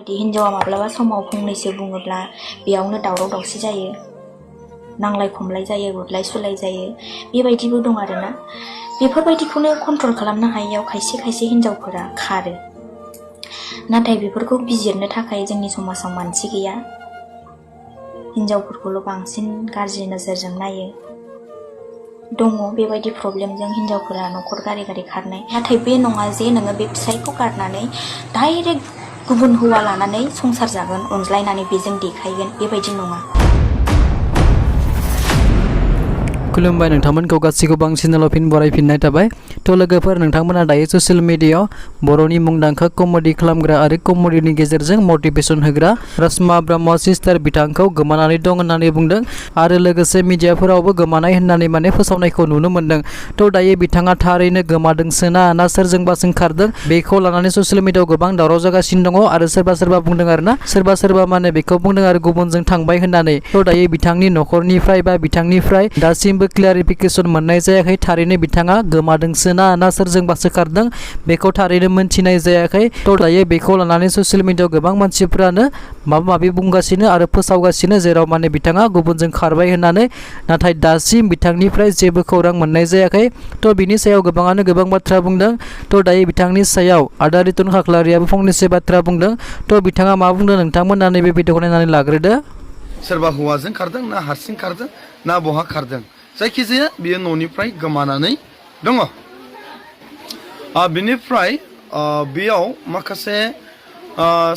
हिन्जावा माब्लाबा समाव फंनैसो बुङोब्ला बेयावनो दावराव दावसि जायो, नांलाय खमलाय जायो, बुलाय सुलाय जायो, बेबायदिबो दं आरोना। बेफोरबायदिखौनो कन्ट्रल खालामनो हायैयाव खायसे खायसे हिन्जावफोरा खारो। नाथाय बेफोरखौ बिजिरनो थाखाय जोंनि समाजाव मानसि गैया। हिन्जावफोरखौल' बांसिन गाज्रि नोजोरजों नायो। दङ बेबायदि प्रब्लेमजों हिन्जावफोरा न'खर गारै गारै खारनाय। नाथाय बे नङा जे नोङो बे फिसायखौ गारनानै डाइरेक्ट गुबुन हौवा लानानै संसार जागोन, अनज्लायनानै बेजों देखायगोन, बेबायदि नङा। खुलुमबाय नोंथांमोनखौ गासैखौबो आं चेनेलाव फिन बरायफिननाय थाबाय। थ' लोगोफोर, नोंथांमोना दायो ससियेल मिडियायाव बर'नि मुंदांखा कमेडि खालामग्रा आरो कमेडिनि गेजेरजों मटिभेसन होग्रा रसमा ब्रह्म सिस्टार बिथांखौ गोमानानै दं होननानै बुंदों आरो लोगोसे मिडियाफोरावबो गोमानाय होननानै फोसावनायखौ नुनो मोन्दों। थ' दायो बिथाङा थारैनो गोमादोंसोना ना सोरजोंबा ओंखारदों, बेखौ लानानै ससियेल मिडियायाव गोबां दावराव जागासिनो दङ आरो सोरबा बुंदों आरोना, सोरबा बेखौ बुंदों आरो गुबुनजों थांबाय होननानै। थ' दायो बिथांनि न'खरनिफ्राय बा बिथांनिफ्राय दासिमबो क्लियारिफिकेसन मोननाय जायाखै। थारैनो बिथाङा गोमादोंसोना ना सोरजोंबासो खारदों, बेखौ थारैनो मोनथिनाय जायाखै। थ' दायो बेखौ लानानै ससियेल मिडियायाव गोबां मानसिफ्रानो माबा माबि बुंगासिनो आरो फोसावगासिनो, जेराव बिथाङा गुबुनजों खारबाय होननानै। नाथाय दासिम बिथांनिफ्राय जेबो खौरां मोननाय जायाखै। थ' बिनि सायाव गोबाङानो गोबां बाथ्रा बुंदों। थ' दायो बिथांनि सायाव आदा रितुन खाख्लारियाबो फंनैसो बाथ्रा बुंदों। थ' बिथाङा मा बुंदों नोंथांमोना नैबे भिडिअखौ नायनानै लाग्रोदो। सोरबा हौवाजों खारदों ना हारसिं खारदों ना बहा खारदों, जायखिजाया बियो न'निफ्राय गोमानानै दङ। बिनिफ्राय बेयाव माखासे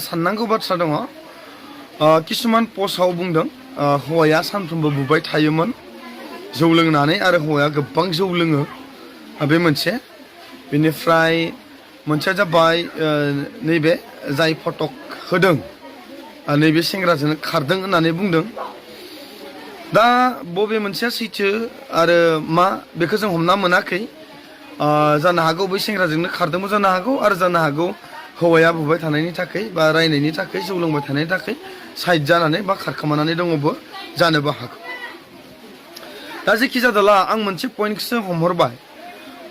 साननांगौ बाथ्रा दङ। किसुमान पस्टआव बुंदों हौवाया सानफ्रोमबो बुबाय थायोमोन जौ लोंनानै, आरो हौवाया गोबां जौ लोङो, बे मोनसे। बेनिफ्राय मोनसेया जाबाय नैबे जाय फटक होदों नैबे सेंग्राजों खारदों होननानै बुंदों। दा बबे मोनसेया सैथो आरो मा, बेखौ जों हमना मोनाखै। जानो हागौ बै सेंग्राजोंनो खारदोंबो जानो हागौ, आरो जानो हागौ हौवाया बुबाय थानायनि थाखाय बा रायनायनि थाखाय, जौ लोंबाय थानायनि थाखाय साइड जानानै बा खारखोमानानै दङबो जानोबो हागौ। दा जेखि जादोला आं मोनसे पइन्टखौसो हमहरबाय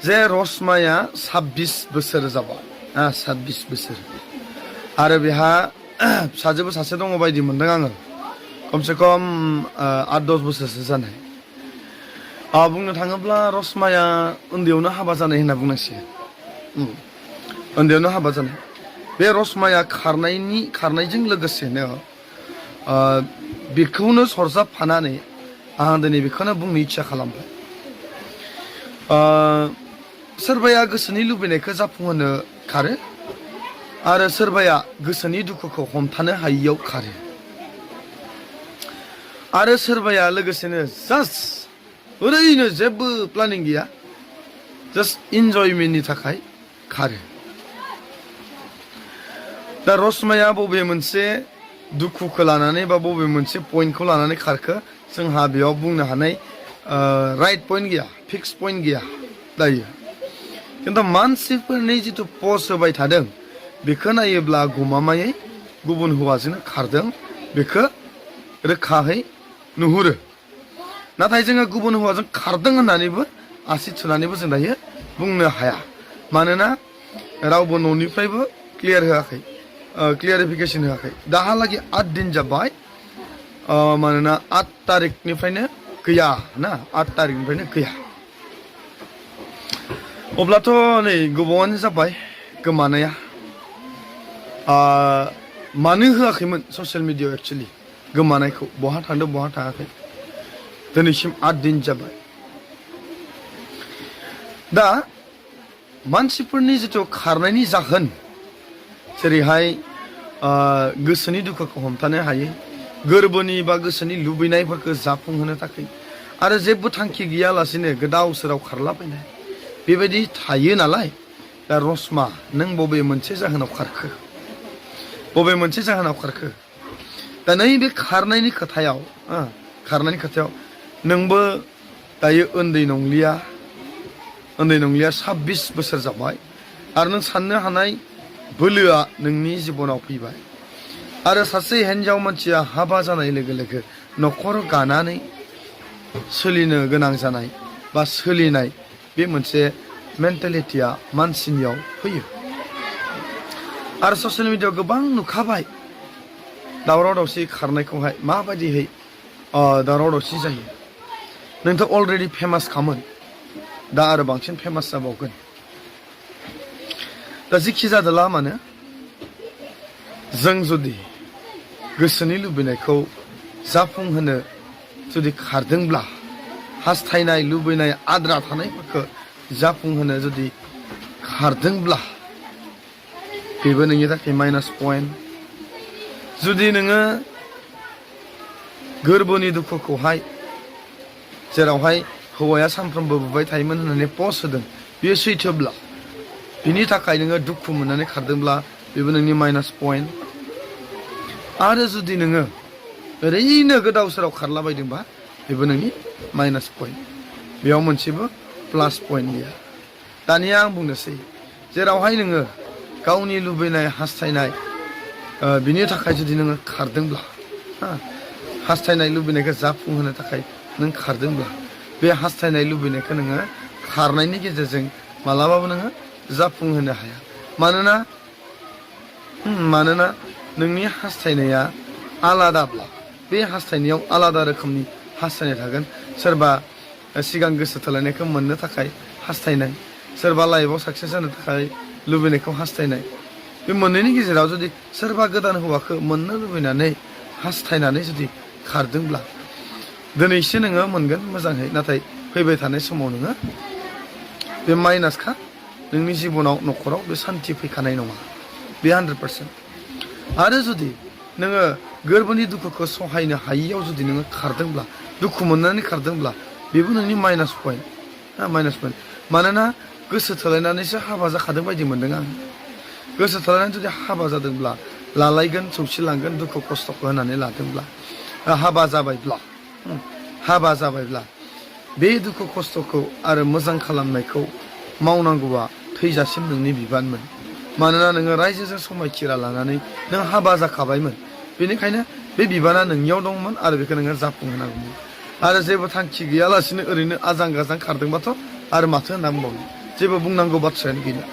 जे रसमाया 26 बोसोर जाबाय, 26 बोसोर, आरो बेहा फिसाजोबो सासे दङ बायदि मोनदों आङो, खमसे खम 8-10 बोसोरसो जानाय। बुंनो थाङोब्ला रसमाया उन्दैयावनो हाबा जानाय होनना बुंनांसिगोन। उन्दैयावनो हाबा जानाय। बे रसमाया खारनायजों लोगोसेनो बेखौनो सरजाबफानानै आं दिनै बेखौनो बुंनो इच्ছা खालामबाय। सोरबाया गोसोनि लुबैनायखौ जाफुंहोनो खारो, आरो सोरबाया गोसोनि दुखुखौ हमथानो हायियाव खारो, आरो सोरबाया लोगोसेनो जास्ट ओरैनो जेबो प्लानिं गैया, जास्ट इन्जयमेन्टनि थाखाय खारो। दा रसमाया बबे मोनसे दुखुखौ लानानै बा बबे मोनसे पइन्टखौ लानानै खारखो, जोंहा बेयाव बुंनो हानाय राइट पइन्ट गैया, फिक्स पइन्ट गैया दायो। खिन्थु मानसिफोरनि जिथु पस्ट होबाय थादों, बेखौ नायोब्ला गमामायै गुबुन हौवाजोंनो खारदों, बेखौ रोखाहै नुहुरो। नाथाय जोङो गुबुन हौवाजों खारदों होननानैबो आसि थुनानैबो जों दायो बुंनो हाया। मानोना रावबो न'निफ्रायबो क्लियारिफिकेसन होआखै। दाहालागै 8 दिन जाबाय, मानोना 8 तारिखनिफ्रायनो गैया ना, 8 तारिखनिफ्रायनो गैया। अब्लाथ' नै गोबावानो जाबाय गोमानाया। मानो होआखैमोन ससियेल मिडियायाव एक्सुवेलि गोमानायखौ, बहा थांदों बहा थाङाखै, दिनैसिम 8 दिन जाबाय। दा मानसिफोरनि जिथु खारनायनि जाहोन, जेरैहाय गोसोनि दुखुखौ हमथानो हायै, गोरबोनि बा गोसोनि लुबैनायफोरखौ जाफुंहोनो थाखाय, आरो जेबो थांखि गैयालासेनो गोदाव सोराव खारलाबायनाय, बेबायदि थायो नालाय। दा रसमा, नों बबे मोनसे जाहोनाव खारखो, बबे मोनसे जाहोनाव खारखो? दा नैबे खारनायनि खोथायाव नोंबो दायो उन्दै नंलिया, 26 बोसोर जाबाय, आरो नों साननो हानाय बोलोआ नोंनि जिबनाव फैबाय। आरो सासे हिन्जाव मानसिया हाबा जानाय लोगो लोगो न'खर गानानै सोलिनो गोनां जानाय बा सोलिनाय, बे मोनसे मेन्टेलिटिया मानसिनियाव फैयो। आरो ससियेल मिडियायाव गोबां नुखाबाय दावराव दावसि खारनायखौहाय माबायदिहै दावराव दावसि जायो नोंथ' अलरेडि फेमास खामोन दा आरो बांसिन फेमास जाबावगोन दा जिखि जादोला मानो जों जुदि गोसोनि लुबैनायखौ जाफुंहोनो जुदि खारदोंब्ला हास्थायनाय लुबैनाय आद्रा थानायफोरखौ जाफुंहोनो जुदि खारदोंब्ला बेबो नोंनि थाखाय माइनास पइन्ट जुदि नोङो गोरबोनि दुखुखौहाय जेरावहाय हौवाया सानफ्रोमबो बुबाय थायोमोन होननानै पस्ट होदों बेयो सैथोब्ला बिनि थाखाय नोङो दुखु मोननानै खारदोंब्ला बेबो नोंनि माइनास पइन्ट आरो जुदि नोङो ओरैनो गोदाव सोराव खारलाबायदोंबा बेबो नोंनि माइनास पइन्ट बेयाव मोनसेबो प्लास पइन्ट गैया दानिया आं बुंनोसै जेरावहाय नोङो गावनि लुबैनाय हास्थायनाय बिनि थाखाय जुदि नोङो खारदोंब्ला हास्थायनाय लुबैनायखौ जाफुंहोनो थाखाय नों खारदोंब्ला बे हास्थायनाय लुबैनायखौ नोङो खारनायनि गेजेरजों मालाबाबो नोङो जाफुंहोनो हाया मानोना नोंनि हास्थायनाया आलादाब्ला बे हास्थायनायाव आलादा रोखोमनि हास्थायनाय थागोन सोरबा सिगां गोसो थोलायनायखौ मोननो थाखाय हास्थायनाय सोरबा लाइफआव साक्सेस जानो थाखाय लुबैनायखौ हास्थायनाय बे मोननैनि गेजेराव जुदि सोरबा गोदान हौवाखौ मोननो लुबैनानै हास्थायनानै जुदि खारदोंब्ला दिनैसो नोङो मोनगोन मोजाङै नाथाय फैबाय थानाय समाव नोङो बे माइनासखा नोंनि जिबनाव न'खराव बे सान्थि फैखानाय नङा बे 100% आरो जुदि नोङो गोरबोनि दुखुखौ सहायनो हायियाव जुदि नोङो खारदोंब्ला दुखु मोननानै खारदोंब्ला बेबो नोंनि माइनास पइन्ट मानोना गोसो थोलायनानैसो हाबा जाखादों बायदि मोनदों आं गोसो थोलायनानै जुदि हाबा जादोंब्ला लालायगोन सौसिलांगोन दुखु खस्थ'खौ होनानै लादोंब्ला हाबा जाबायब्ला बे दुखु खस्थ'खौ आरो मोजां खालामनायखौ मावनांगौआ थैजासिम नोंनि बिबानमोन मानोना नोङो रायजोजों समायखिरा लानानै नों हाबा जाखाबायमोन बेनिखायनो बे बिबाना नोंनियाव दंमोन आरो बेखौ नोङो जाफुंहोनांगौमोन आरो जेबो थांखि गैयालासिनो ओरैनो आजां गाजां खारदोंबाथ' आरो माथो होनना बुंबावनो जेबो बुंनांगौ बाथ्रायानो गैला